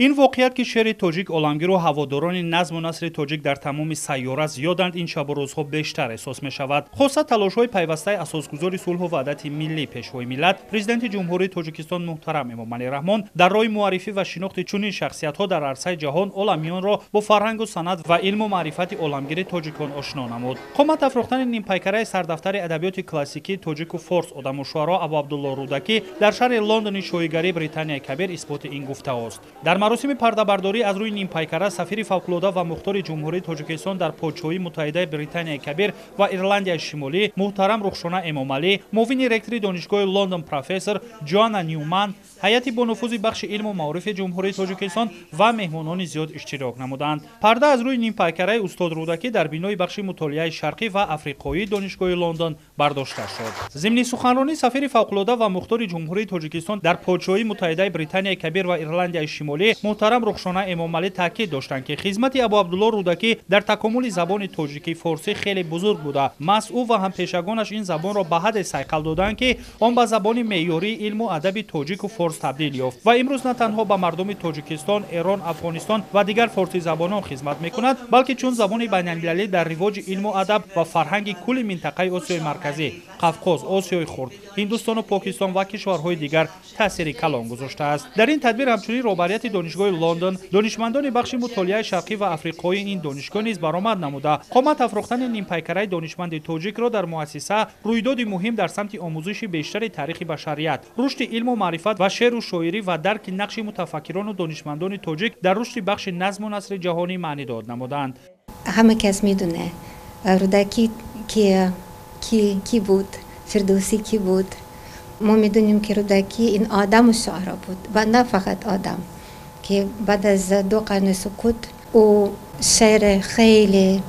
Ин воқеият, ки шеъри тоҷик оламгиру ҳаводорони назму насри тоҷик дар тамоми сайёра зиёданд, ин шабу рӯзҳо бештар эҳсос мешавад. Хоса талошҳои пайвастаи асосгузори сулҳу ваҳдати миллӣ, Пешвои миллат, Президенти Ҷумҳурии Тоҷикистон муҳтарам Эмомалӣ Раҳмон дар роҳи муаррифӣ ва шинохти чунин шахсиятҳо дар арсаи ҷаҳон оламиёнро бо фарҳангу санъат ва илму маърифати оламгири тоҷикон ошно намуд. Қомат афрохтани нимпайкараи сардафтари адабиёти классикии тоҷику форс, одамушуаро Абуабдулло Рӯдакӣ дар шаҳри Лондони шоҳигарии Британияи Кабир исботи ин гуфтаост. Дар маросими пардабардорӣ аз рӯи нимпайкара сафири фавқулода ва мухтори Ҷумҳурии Тоҷикистон дар Подшоҳии Муттаҳидаи Британияи Кабир ва Ирландияи Шимолӣ муҳтарам Рухшона Эмомалӣ, муовини ректори Донишгоҳи Лондон профессор Ҷоанна Нюман, ҳайати бонуфузи бахши илму маорифи Ҷумҳурии Тоҷикистон ва меҳмонони зиёд иштирок намуданд. Парда аз рӯи нимпайкараи устод Рӯдакӣ дар бинои бахши мутолиаи шарқӣ ва африқоии Донишгоҳи Лондон бардошта шуд. Зимни суханронӣ сафири фавқулода ва мухтори Ҷумҳурии Тоҷикистон дар Подшоҳии Муттаҳидаи Британияи Кабир ва Ирландияи Шимолӣ муҳтарам Рухшона Эмомалӣ таъкид доштанд, ки хизмати Абуабдулло Рӯдакӣ дар такомули забони тоҷикӣ форсӣ хеле бузург буда, маҳз ӯ ва ҳампешагонаш ин забонро ба ҳадде сайқал доданд, ки он ба забони меъёрии илму адаби тоҷику форс табдил ёфт ва имрӯз на танҳо ба мардуми Тоҷикистон, Эрон, Афғонистон ва дигар форсизабонон хизмат мекунад, балки чун забони байналмилалӣ дар ривоҷи илму адаб ва фарҳанги кулли минтақаи Осиёи Марказӣ, Қавқоз, Осиёи Хурд, Ҳиндустону Покистон ва кишварҳои дигар таъсири калон гузоштааст. Дар ин тадбир ҳамчунин роҳбарияти Донишгоҳи Лондон, донишмандони бахши мутолиаи шарқӣ ва африқоии ин донишгоҳ низ баромад намуда, қомат афрохтани нимпайкараи донишманди тоҷикро дар муассиса рӯйдоди муҳим дар самти омӯзиши бештари таърихи башарият, рушди илму маърифат ва шеъру шоирӣ ва дарки нақши мутафаккирону донишмандони тоҷик дар рушди бахши назму насри ҷаҳонӣ маънидод намуданд. Ҳама кас медуне Рӯдакӣ ки буд, Фирдавсӣ ки буд. Мо медонем, ки Рӯдакӣ ин одаму шуаро буд ва на фақат одам, ки баъд аз 2 қарни сукут ӯ шеъри хеле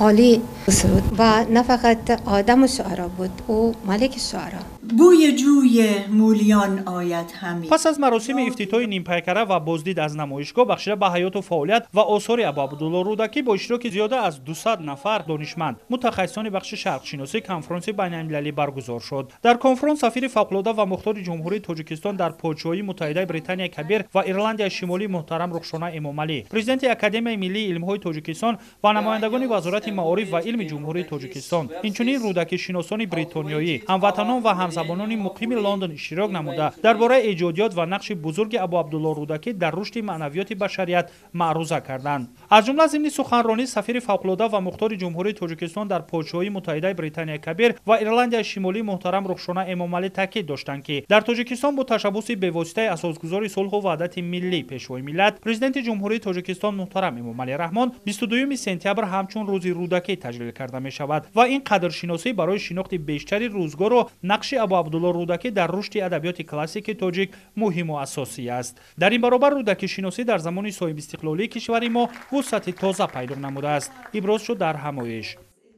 олӣ суруд ва на фақат одаму шуаро буд, ӯ малики шуаро. Бӯи ҷӯи мӯлиён ояд ҳами. Пас аз маросими ифтитоҳи нимпайкара ва боздид аз намоишгоҳ бахшида ба ҳаёту фаъолият ва осори Абуабдулло Рӯдакӣ бо иштироки зиёда аз 200 нафар донишманд, мутахассисони бахши шарқшиносӣ конфронси байналмилалӣ баргузор шуд. Дар конфронс сафири фавқулода ва мухтори Ҷумҳурии Тоҷикистон дар Подшоҳии Муттаҳидаи Британияи Кабир ва Ирландияи Шимолӣ муҳтарам Рухшона Эмомалӣ, президенти Академияи миллии илмҳои Тоҷикистон ва намояндагони Вазорати маориф ва илми Ҷумҳурии Тоҷикистон, инчунин рӯдакишиносони бритониёӣ, ҳамватанон ва ҳамзабонони муқими Лондон иштирок намуда, дар бораи эҷодиёт ва нақши бузурги Абуабдулло Рӯдакӣ дар рушди маънавиёти башарият маъруза карданд. Аз ҷумла зимни суханронӣ сафири фавқулода ва мухтори Ҷумҳурии Тоҷикистон дар Подшоҳии Муттаҳидаи Британияи Кабир ва Ирландияи Шимолӣ муҳтарам Рухшона Эмомалӣ таъкид доштанд, ки дар Тоҷикистон бо ташаббуси бевоситаи асосгузори сулҳу ваҳдати миллӣ, Пешвои миллат, Президенти Ҷумҳурии Тоҷикистон муҳтарам Эмомалӣ Раҳмон 22 сентябр ҳамчун рӯзи Рӯдакӣ таҷлил карда мешавад ва ин қадршиносӣ барои шинохти бештари рӯзгору нақши Абуабдулло Рӯдакӣ дар рушди адабиёти классики тоҷик муҳиму асосӣ аст. Дар ин баробар рӯдакишиносӣ дар замони соҳибистиқлолии кишвари мо вусъати тоза пайдо намудааст, иброз шуд дар ҳамоиш.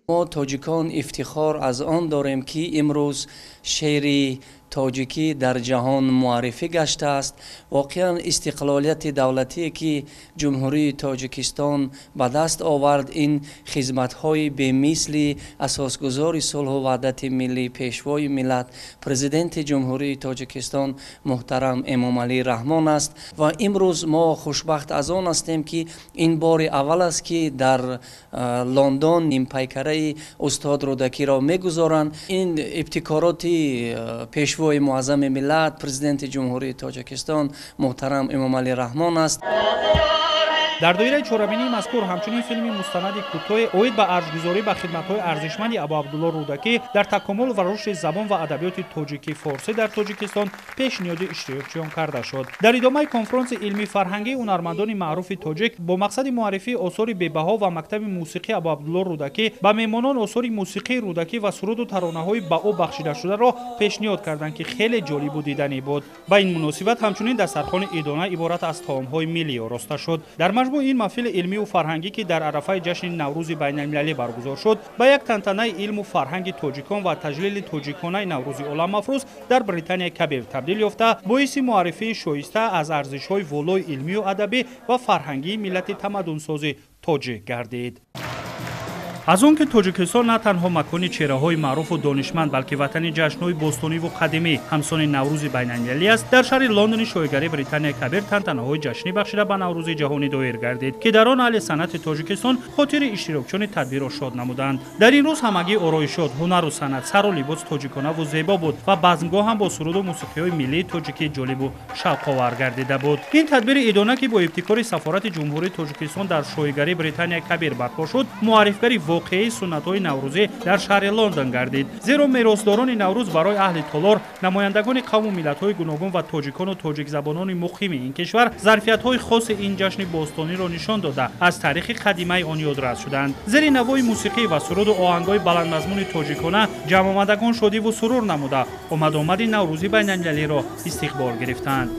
Мо тоҷикон ифтихор аз он дорем, ки имрӯз шеъри тоҷикӣ дар ҷаҳон муаррифӣ гаштааст. Воқеан истиқлолияти давлатие, ки Ҷумҳурии Тоҷикистон ба даст овард, ин хизматҳои бемисли асосгузори сулҳу ваҳдати миллӣ, Пешвои миллат, Президенти Ҷумҳурии Тоҷикистон муҳтарам Эмомалӣ Раҳмон аст. Ва имрӯз мо хушбахт аз он ҳастем, ки ин бори аввал аст, ки дар Лондон нимпайкараи устод Рӯдакиро мегузоранд. Ин ибтикороти Пешвои муаззами миллат, Президенти Ҷумҳурии Тоҷикистон муҳтарам Эмомалӣ Раҳмон аст. Дар доираи чорабинии мазкур ҳамчунин филми мустанади кӯтоҳе оид ба арҷгузорӣ ба хидматҳои арзишманди Абуабдулло Рӯдакӣ дар такомул ва рушди забон ва адабиёти тоҷикӣ форсӣ дар Тоҷикистон пешниҳоди иштирокчиён карда шуд. Дар идомаи конфронси илмӣ фарҳангии ҳунармандони маъруфи тоҷик бо мақсади муаррифии осори бебаҳо ва мактаби мусиқии Абуабдулло Рӯдакӣ ба меҳмонон осори мусиқии Рӯдакӣ ва суруду таронаҳои ба ӯ бахшидашударо пешниҳод карданд, ки хеле ҷолибу диданӣ буд. Ба ин муносибат ҳамчунин дастархони идона иборат аз таомҳои миллӣ ороста шуд. Дар маҷмӯъ ин маҳфили илмию фарҳангӣ, ки дар арафаи ҷашни Наврӯзи байналмилалӣ баргузор шуд, ба як тантанаи илму фарҳанги тоҷикон ва таҷлили тоҷиконаи Наврӯзи оламафрӯз дар Британияи Кабир табдил ёфта, боиси муаррифии шоиста аз арзишҳои волои илмию адабӣ ва фарҳангии миллати тамаддунсози тоҷик гардид. Аз он ки Тоҷикистон на танҳо макони чеҳраҳои маъруфу донишманд, балки ватани ҷашнҳои бостониву қадимӣ, ҳамсони Наврӯзи байналмилалӣ аст, дар шаҳри Лондони шоҳигарии Британияи Кабир тантанаҳои ҷашнӣ бахшида ба Наврӯзи ҷаҳонӣ доир гардид, ки дар он аҳли санъати Тоҷикистон хотири иштирокчиёни тадбирро шод намуданд. Дар ин рӯз ҳамагӣ ороишот, ҳунару санъат, сару либос тоҷиконаву зебо буд ва базмгоҳ ҳам бо суруду мусиқиҳои миллии тоҷикӣ ҷолибу шавқовар гардида буд. Ин тадбири идона, ки бо ибтикори сафорати Ҷумҳурии Тоҷикистон дар шоҳигарии Британияи Кабир барпо шуд, муаррифгари воқеии суннатҳои наврӯзӣ дар шаҳри Лондон гардид. Зеро меросдорони Наврӯз барои аҳли толор, намояндагони қавму миллатҳои гуногун ва тоҷикону тоҷикзабонони муқими ин кишвар зарфиятҳои хоси ин ҷашни бостониро нишон дода, аз таърихи қадимаи он ёдрас шуданд. Зери навои мусиқӣ ва суруду оҳангҳои баландмазмуни тоҷикона ҷамъомадагон шодиву сурур намуда, омадомади Наврӯзи байналмилалиро истиқбол гирифтанд.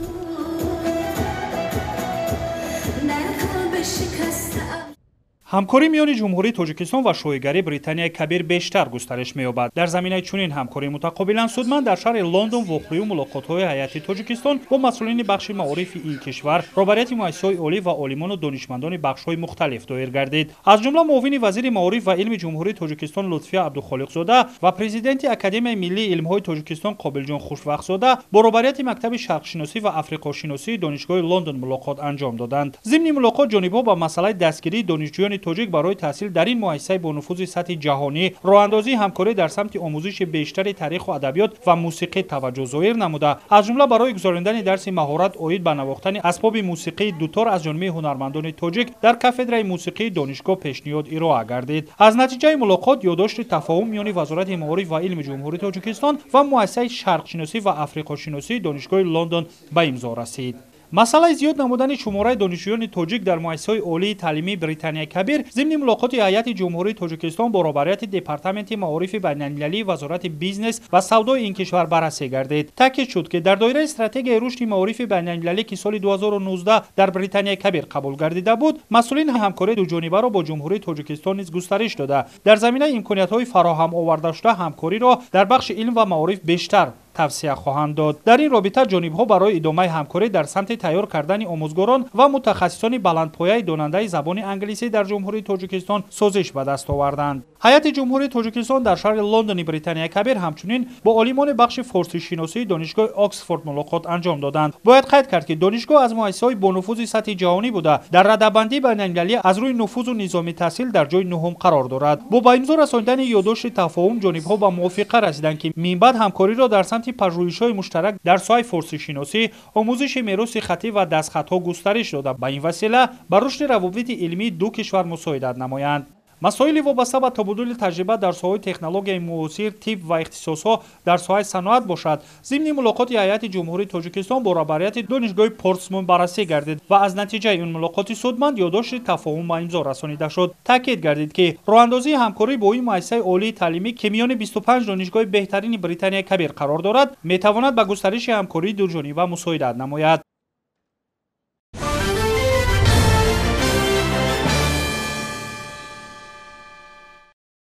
Ҳамкорӣ миёни Ҷумҳурии Тоҷикистон ва шоҳигарии Британияи Кабир бештар густариш меёбад. Дар заминаи чунин ҳамкории мутақобилан судманд дар шаҳри Лондон вохӯрию мулоқотҳои ҳайати Тоҷикистон бо масъулини бахши маорифи ин кишвар, роҳбарияти муассисаҳои олӣ ва олимону донишмандони бахшҳои мухталиф доир гардид. Аз ҷумла муовини вазири маориф ва илми Ҷумҳурии Тоҷикистон Лутфия Абдухолиқзода ва президенти Академияи миллии илмҳои Тоҷикистон Қобилҷон Хушвақтзода бо роҳбарияти мактаби шарқшиносӣ ва африқошиносии Донишгоҳи Лондон мулоқот анҷом доданд. Зимни мулоқот ҷонибҳо ба масъалаи дастгирии донишҷӯёни тоҷик барои таҳсил дар ин муассисаи бонуфузи сатҳи ҷаҳонӣ, роҳандозии ҳамкорӣ дар самти омӯзиши бештари таъриху адабиёт ва мусиқӣ таваҷҷӯҳ зоҳир намуда, аз ҷумла барои гузаронидани дарси маҳорат оид ба навохтани асбоби мусиқии дутор аз ҷониби ҳунармандони тоҷик дар кафедраи мусиқии донишгоҳ пешниҳод ироа гардид. Аз натиҷаи мулоқот ёддошти тафоҳум миёни Вазорати маориф ва илми Ҷумҳурии Тоҷикистон ва муассисаи шарқшиносӣ ва африқошиносии Донишгоҳи Лондон ба имзо расид. Масъалаи зиёд намудани шумораи донишҷӯёни тоҷик дар муассисаҳои олии таълимии Британияи Кабир зимни мулоқоти ҳайати Ҷумҳурии Тоҷикистон бо роҳбарияти Департаменти маорифи байналмилалии Вазорати бизнес ва савдои ин кишвар баррасӣ гардид. Таъкид шуд, ки дар доираи стратегияи рушди маорифи байналмилалӣ, ки соли 2019 дар Британияи Кабир қабул гардида буд, масъулин ҳамкории дуҷонибаро бо Ҷумҳурии Тоҷикистон низ густариш дода, дар заминаи имкониятҳои фароҳам овардашуда ҳамкориро дар бахши илм ва маориф бештар тавсия хоҳанд дод. Дар ин робита ҷонибҳо барои идомаи ҳамкорӣ дар самти тайёр кардани омӯзгорон ва мутахассисони баландпояи донандаи забони англисӣ дар Ҷумҳурии Тоҷикистон созиш ба даст оварданд. Ҳайати Ҷумҳурии Тоҷикистон дар шаҳри Лондони Британияи Кабир ҳамчунин бо олимони бахши форсишиносии Донишгоҳи Оксфорд мулоқот анҷом доданд. Бояд қайд кард, ки донишгоҳ аз муассисаҳои бонуфузи сатҳи ҷаҳонӣ буда, дар радабандии байналмилалӣ аз рӯи нуфузу низоми таҳсил дар ҷои нуҳум қарор дорад. Бо ба имзо расонидани ёддошти тафоҳум ҷонибҳо ба мувофиқа расиданд, ки минбаъд ҳамкориро дар самти пажӯҳишҳои муштарак дар соҳаи форсишиносӣ, омӯзиши мероси хаттӣ ва дастхатҳо густариш дода, ба ин васила ба рушди равобити илмии ду кишвар мусоидат намоянд. Масоили вобаста ба табодули таҷриба дар соҳаи технологияи муосир, тиб ва ихтисосҳо дар соҳаи саноат бошад. Зимни мулоқоти ҳайати Ҷумҳурии Тоҷикистон бо роҳбарияти Донишгоҳи Портсмут баррасӣ гардид ва аз натиҷаи ин мулоқоти судманд ёддошти тафоҳум ба имзо расонида шуд. Таъкид гардид, ки роҳандозии ҳамкорӣ бо ин муассисаи олии таълимӣ, ки миёни 25 донишгоҳи беҳтарини Британияи Кабир қарор дорад, метавонад ба густариши ҳамкории дуҷониба мусоидат намояд.